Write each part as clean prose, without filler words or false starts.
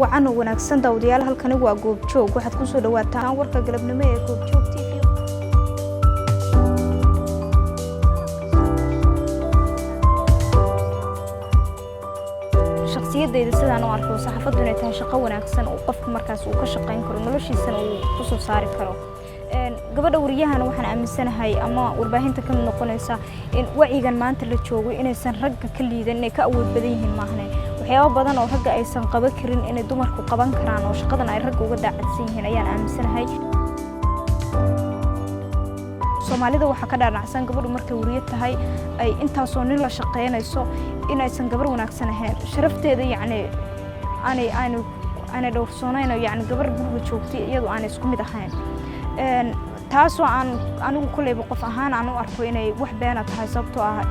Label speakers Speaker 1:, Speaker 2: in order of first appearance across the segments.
Speaker 1: Wacan oo wanaagsan daawadayaal, halkani waa Goobjoog. Waxaad kusoo dhawaataan warka galabnimo ee Goobjoog TV. Shakhsiyadayda sidaan u arko, saxaafaddu inay tahay shaqo wanaagsan oo qofku markaas uu ka shaqayn karo, noloshiisana uu kusoo saari karo. Gabadha wariyahana waxaan aaminsanahay ama warbaahinta ka mid noqonaysa in wacyigan maanta la joogo inaysan ragga ka liidan, inay ka awood badan yihiin maahane. Waxyaabo badan oo ragga aysan qaban karin inay dumarku qaban karaan oo shaqadan ay ragga uga daacadsan yihiin ayaan aaminsanahay. Soomaalida waxaa ka dhaadhacsan gabadhu markay wariyo tahay ay intaasoo nin la shaqaynayso inaysan gabar wanaagsan ahayn, sharafteeda yacni aanay aanu aanay dhowrsoonayn, oo yacni gabar guriga joogtay iyadu aanay isku mid ahayn. Taasoo aan anigu kolleyba qof ahaan aan u arko inay wax beena tahay, sababtoo ah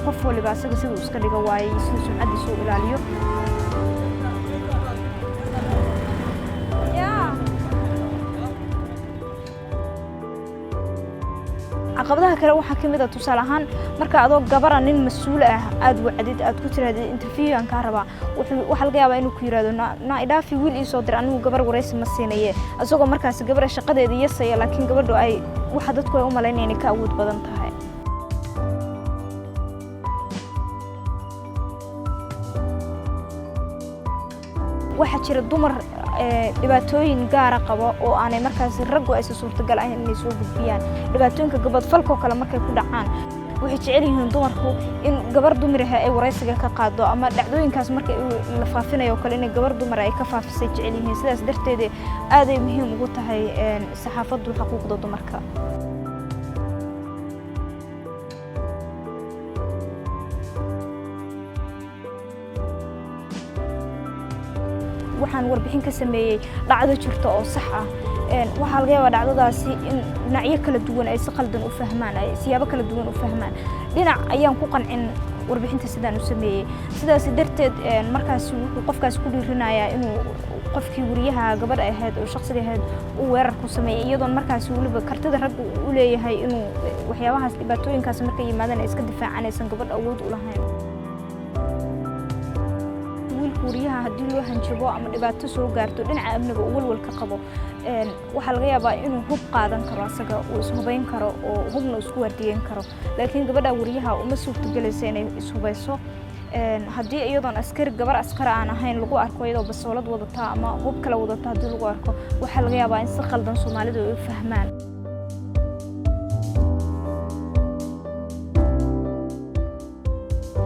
Speaker 1: qof waliba asaga siduu iska dhigo waaye iyo siduu sumcaddiisa u ilaaliyo. Caqabadaha kale waxaa ka mid ah, tusaale ahaan, marka adoo gabara nin mas-uul ah aada wacdid, aad ku tirahdid "Interview-an kaa rabaa," waxaa laga yaabaa inuu ku yidhahdo "Na idhaafi, wiil ii soo dir, anigu gabar waraysi ma siinaye," isagoo markaasi gabara shaqadeeda yasaya, laakiin gabadhu ay waxa dadku ay u malaynaya inay ka awood badan tahay. Waxaa jira dumar dhibaatooyin gaara qabo oo aanay markaasi raggu aysan suurtagal ahayn inay soo gudbiyaan. Dhibaatooyinka gabadfalkoo kale markay ku dhacaan, waxay jecel yihiin dumarku in gabar dumar ah ay waraysiga ka qaado, ama dhacdooyinkaas marka la faafinayo oo kale inay gabar dumar ay ka faafisay jecel yihiin. Sidaas darteed aaday muhiim ugu tahay saxaafaddu xuquuqda dumarka. Waxaan warbixin ka sameeyey dhacdo jirta oo sax ah. Waxaa laga yaabaa dhacdadaasi in dhinacyo kala duwan ay si qaldan u fahmaan, ay siyaabo kala duwan u fahmaan. Dhinac ayaan ku qancin warbixinta sidaan u sameeyey. Sidaas darteed markaasi wuxuu qofkaasi ku dhiirinayaa inuu qofkii wariyaha gabadha ahayd oo shaqsiga ahayd uu weerar ku sameeyey, iyadoon markaasi weliba kartida ragga u leeyahay inuu waxyaabahaas dhibaatooyinkaas markay yimaadaan ay iska difaacaan aysan gabadha awood u lahayn. Wiilka wariyaha haddii loo hanjabo ama dhibaato soo gaarto dhinaca amniga uu walwal ka qabo, waxaa laga yaabaa inuu hub qaadan karo, asaga uu ishubayn karo oo hubna isku waardiyeyn karo, laakiin gabadha wariyaha uma suurtagelaysa inay ishubayso. Haddii iyadoon askari, gabar askari aan ahayn lagu arko iyadoo basoolad wadata ama hub kale wadata haddii lagu arko, waxaa laga yaabaa in si qaldan Soomaalidu ay u fahmaan.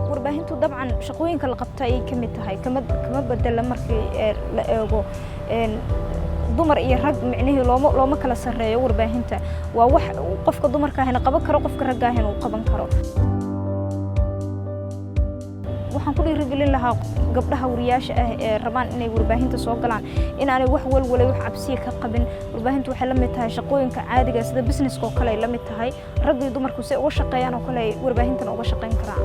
Speaker 1: Warbaahintu dabcan shaqooyinka la qabta ayay ka mid tahay, kama bedela markii la eego dumar iyo rag. Micnihii looma kala sarreeyo. Warbaahinta waa wax qofka dumarka ahina qaban karo, qofka ragga ahina uu qaban karo. Waxaan ku dhiirigelin lahaa gabdhaha wariyaasha ah ee rabaan inay warbaahinta soo galaan inaanay wax walwalay, wax cabsiya ka qabin. Warbaahintu waxay la mid tahay shaqooyinka caadiga, sida businesska oo kale ay la mid tahay. Rag iyo dumarku si uga shaqeeyaan oo kale ay warbaahintana uga shaqeyn karaan.